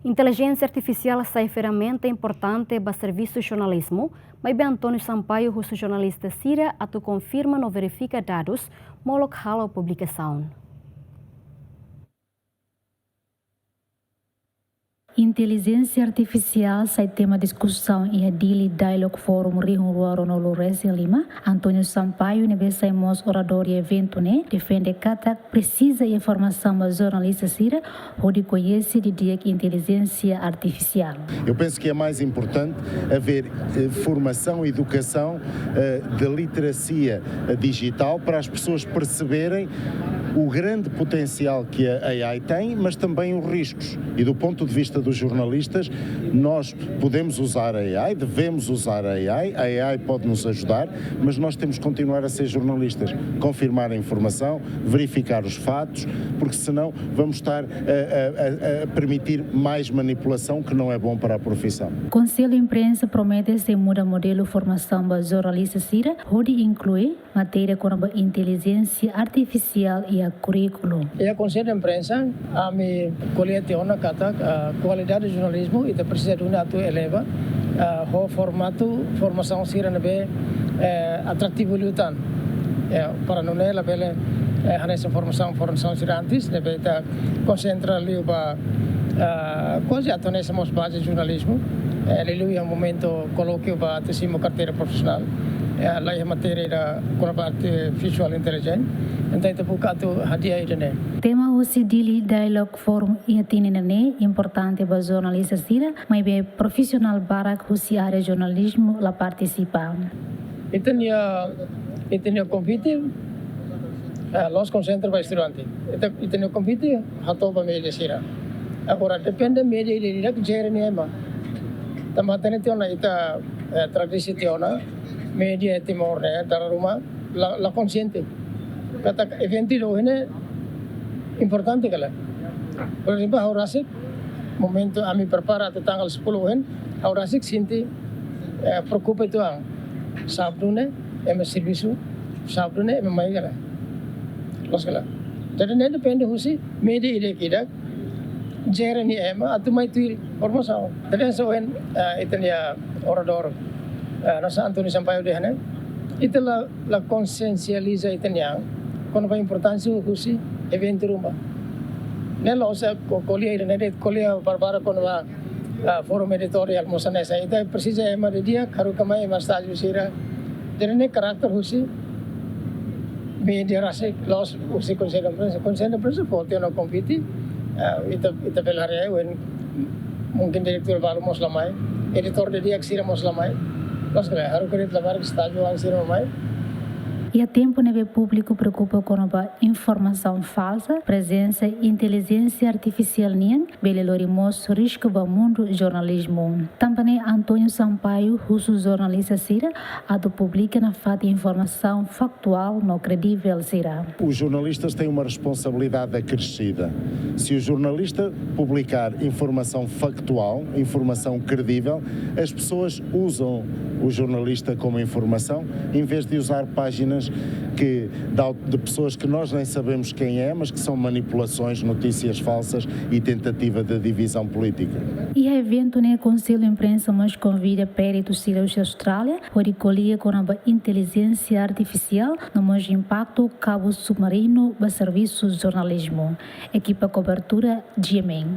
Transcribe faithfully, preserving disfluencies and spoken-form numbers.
Intelijénsia artifisiál sai ferramenta importante ba servisu jornalizmu, maibé António Sampaio husu jornalista sira atu konfirma no verifika dadus molok halo publikasaun. Intelijénsia artifisiál sai tema diskusaun iha Dili Dialogue Forum rihun rua ruanulu resin lima. António Sampaio, ne'ebé sai mós oradór iha eventu ne'e, defende katak presiza iha formasaun ba jornalista sira hodi koñese didi'ak intelijénsia artifisiál. Eu penso que é mais importante haver, eh, formação e educação, eh, de literacia, eh, digital para as pessoas perceberem o grande potencial que a AI tem, mas também os riscos. E do ponto de vista dos jornalistas, nós podemos usar a AI, devemos usar a AI, a AI pode nos ajudar, mas nós temos que continuar a ser jornalistas, confirmar a informação, verificar os fatos, porque senão vamos estar a, a, a, a permitir mais manipulação que não é bom para a profissão. Konsellu Imprensa promete sei muda modelu formasaun ba jornalista sira, hodi inklui matéria kona-ba intelijénsia artifisiál iha kurríkulu. Iha Konsellu Imprensa, ami ko'alia tiha ona katak, ah, kualidade jornalizmu ita presiza duni atu eleva, ah, ho formatu formasaun sira ne'ebé, eh, atrativu liután. Eh, para nune'e labele, eh, hanesan formasaun, formasaun sira antes, ne'ebé ita konsentra liu ba, ah, kuaze atu hanesan mós baze jornalizmu, eh, liuliu iha momentu kolókiu ba atu simu karteira profisionál, eh, la iha matéria ida kona-ba artificial intelligence. Entaun ita buka atu hadi'a ida-ne'e. Tema husi Dili Dialogue Forum iha tinan ida-ne'e importante ba jornalista sira, maibé profisionál barak husi área jornalizmu la partisipa. Ita-nia, ita-nia konvite, eh, la'ós konsentra ba estudante. Ita, ita-nia konvite hato'o ba média sira. Agora, depende média ida-idak jere nia ema. Tanba hatene tiha ona ita, eh, tradisi tiha ona, média Timor ne'e, dala ruma, la, la konsiente. Katak eventu ida ohin ne'e importante ka lae. Por ezemplu, ha'u rasik, momentu ami prepara atu tanggal sepuluh ohin, ha'u rasik sente, eh, preokupa uitoan. Sábadu ne'e, ema servisu, sábadu ne'e, ema mai ka lae. Loos ka lae. Jadi, ne'e depende husi média ida-idak, jere nia ema atu mai tuir formasaun. Jadi, hanesan ohin, eh, ita-nia oradór, eh, hanesan António Sampaio dehan ne'e, ita la, la konsiensializa ita-nia an kona-ba importánsia husi eventu ruma. Ne'e la'ós ko-, ko'alia ida-ne'e de'it, ko'alia barak-barak kona-ba, ah, Forum Editorial mós hanesan. Ita presiza ema didi'ak, haruka mai ema estájiu sira. Jadi ne'e karakter husi média rasik, la'ós husi Konsellu Imprensa. Konsellu Imprensa fó tiha ona konvite, ah, ita, ita bele haree, ohin mungkin diretór balu mós la mai, editór didi'ak sira mós la mai. Loos ka lae, haruka de'it labarik estájiu oan sira mai. Iha tempu ne'ebé públiku preokupa kona-ba informasaun falsa, prezensa intelijénsia artifisiál nian bele lori mós risku ba mundu jornalizmu. Tanba ne'e António Sampaio husu jornalista sira atu publika nafatin informasaun faktuál no kredivel sira. Os jornalistas têm uma responsabilidade acrescida. Se o jornalista publicar informação factual, informação credível, as pessoas usam o jornalista como informação, em vez de usar páginas que, de, de pessoas que nós nem sabemos quem é, mas que são manipulações, notícias falsas e tentativa de divisão política. Iha eventu ne'e Konsellu Imprensa mós konvida peritu sira husi Austrália hodi ko'alia kona-ba intelijénsia artifisiál no mós impaktu kabu submarinu ba servisu jornalizmu. Ekipa kobertura, G M N.